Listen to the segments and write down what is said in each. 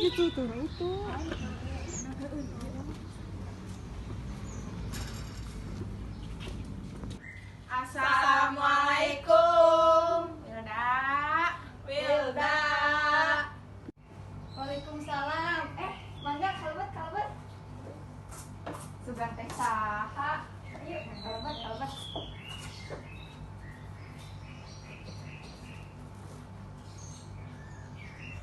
Itu tuh itu. Assalamualaikum. Wilda. Wilda. Waalaikumsalam. Eh, mangga kalebet kalebet. Sugan teh saha? Yuk, kalebet kalebet.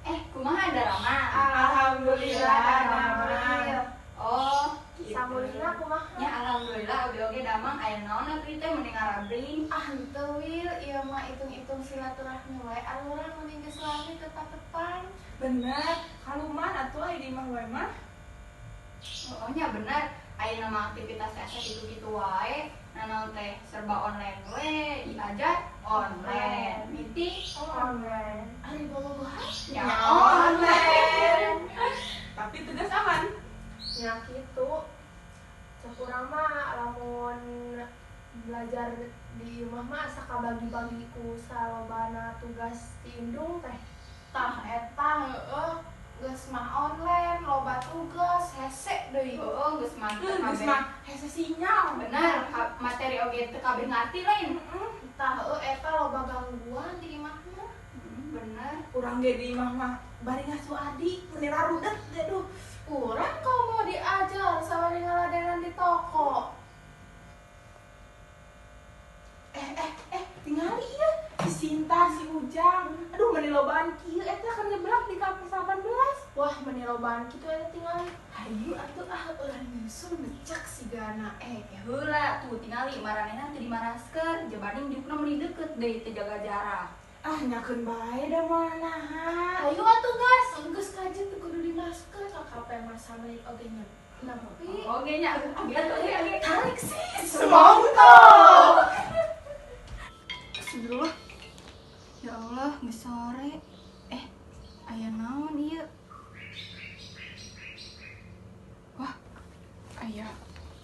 Eh, kumaha daramang? Alhamdulillah damang. Oh, gitu. Samulina kumaha? Ya alhamdulillah abi oge damang, aya naon atuh teh mending ngarabring. Ah, henteu, Wil, ieu mah hitung-hitung silaturahmi wae, urang mending geus lami teu patepang. Bener, kaluman atuh aya di imah wae mah. Oh nya bener, ayeuna mah aktivitas teh asa kitu-kitu wae. Nanaon teh serba online we, diajar online, meeting Online. Ari bobogohan? Ya online. Tapi tugas aman. Nya kitu. Cek urang mah lamun belajar di imah mah asa kabagi-bagi ku salobana tugas ti indung teh. Tah eta heueuh, geus mah online, loba tugas, hese deui. Oh, geus mah teu Geus kabeh. mah hese sinyal. Bener, materi oge teu kabeh ngarti lain. Tah heueuh, eta loba gangguan di imah mah. Bener. Urang ge di imah mah bari ngasuh adik, meni rarudet aduh. Urang komo diajar sama di ngaladenan di toko. Eh eh eh, tingali ieu si Sinta, si Ujang. Aduh, meni lobaan kieu eta kan nyeblak di kampus 18. Wah, meni lobaan kitu eta tingali. Hayu atuh ah, urang nyusul ngecek sigana. Eh, heula tuh tingali maranehna teu dimaraskeun, jebanding diukna meuni deukeut deui teu jaga jarak. Ah, nyakeun bae da moal naha. Ayo atuh gas, geus kaji teu kudu di masker, ka kape mah samenit oge nya. Nepi. Oge nya, age atuh oge age. Tarik sis. Semongko. Astagfirullah. Ya Allah, geus sore. Eh, aya naon ieu? Wah, aya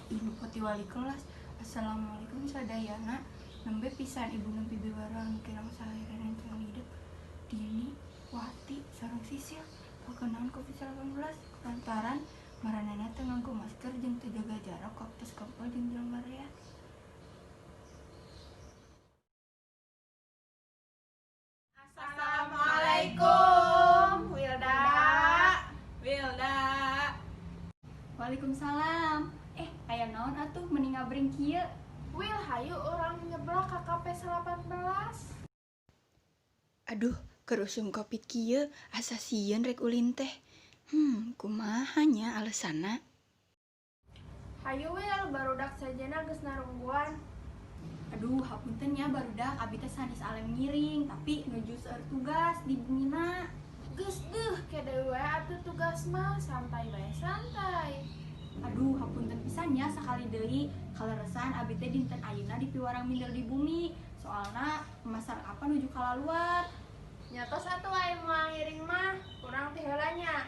info ti wali kelas. Assalamualaikum sadayana. Nembe pisan ibu nempi biwarang kirang saharian teu hidup. Dini, Wati, sareng Sisil kakenaan COVID-19 lantaran maranehna teu nganggo masker jeung teu jaga jarak waktu kempel jeung jelema rea. Assalamualaikum, Wilda. Wilda. Waalaikumsalam. Eh, aya naon atuh mending ngabring kieu? Wil, hayu urang nyeblak ka KP 18. Aduh, keur usum Covid kieu asa sieun rek ulin teh. Kumaha nya alesanna? Hayu Wil, barudak sejenna geus narungguan. Aduh, hapunten nya barudak, abi teh sanes alem ngiring, tapi nuju seueur tugas di bumina. Geus deuh, kede we atuh tugas mah, santai wae santai. Aduh, hapunten pisan nya sakali deui, kaleresan abi teh dinten ayeuna dipiwarang minder di bumi. Soalna masar apa nuju kalaluar. Nya tos atuh aya moal ngiring mah, urang ti heula nya.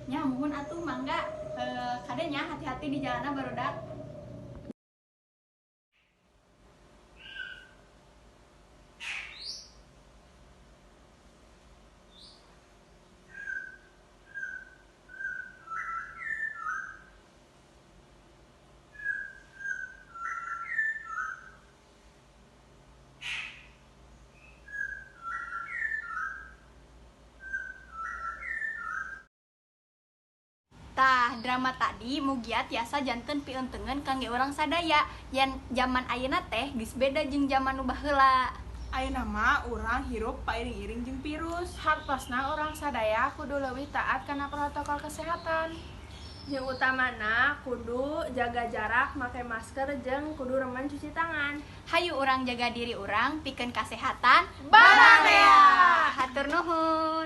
Nya muhun atuh mangga, kade nya hati-hati di jalanna barudak. Tah, drama tadi mugia tiasa janten piuntengeun kangge urang sadaya. Yen zaman ayeuna teh geus beda jeung zaman nu baheula. Ayeuna mah urang hirup pairing-iring jeung virus. Hartosna urang sadaya kudu leuwih taat kana protokol kesehatan. Jeung utamana kudu jaga jarak, make masker jeung kudu remen cuci tangan. Hayu urang jaga diri urang pikeun kasehatan. Bararea. Hatur nuhun.